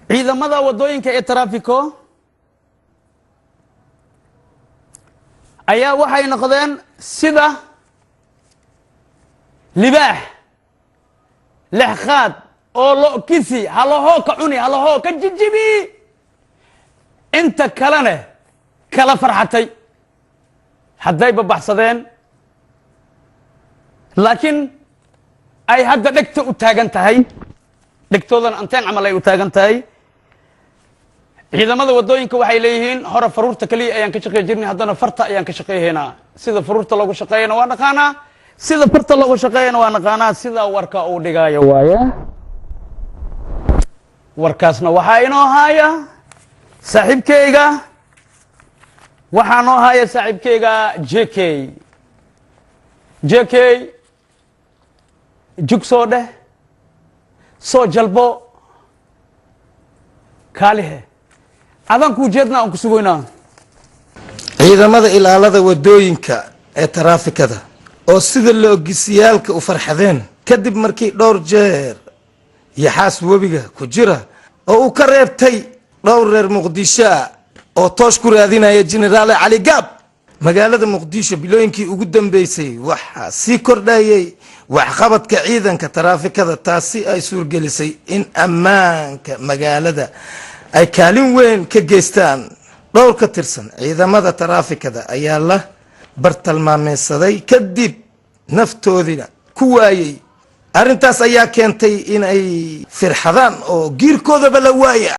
Ciidamada waddooyinka ee taraafiko ayaa waxay noqdeen sida libaax lexqaad oo lo kisi halahoo ka cuni, halahoo ka jijibi, inta kalene kala farxatay hadday babaxsadeen, laakiin ay hadda dhegta u taagan tahay, dhegtoodana anteen camal ay u taagan tahay. Ciidamada waddooyinka waxay leeyihiin hore faruurta keliya ayaan ka shaqey jirnay, haddana farta ayaan ka shaqeyhaynaa. Sida faruurta loogu shaqeeyana waa naqaanaa, sida farta loogu shaqeeyana waa naqaanaa. Sida warka uu dhigaayo waaye. Warkaasna waxaa inoo haaya saaxiibkeyga, waxaa noo haya saaxiibkeyga J K. J K, jug soo dheh, soo jalbo kaalihe, adaan kuu jeednaa, aan ku sugoynaa. Ciidamada ilaalada wadooyinka ee taraafikada oo sida loogisiyaalka u farxadeen kadib markii dhowr jeer yaxaas webiga ku jira oo uu ka reebtay dhowr reer Muqdisho ah oo toosh ku raadinaya Jenaraal Cali Gaab. Magaalada Muqdisho bilooyinkii ugu dambeysay waxaa sii kordhayay waxqabadka ciidanka taraafikada, taasi ay suurgelisay in ammaanka magaalada ay kaalin weyn ka geystaan. Dhowr ka tirsan ciidamada taraafikada ayaa la bartilmaameysaday, kadib naftoodina ku waayey. Arrintaas ayaa keentay in ay firxadaan oo giirkoodaba la waaya.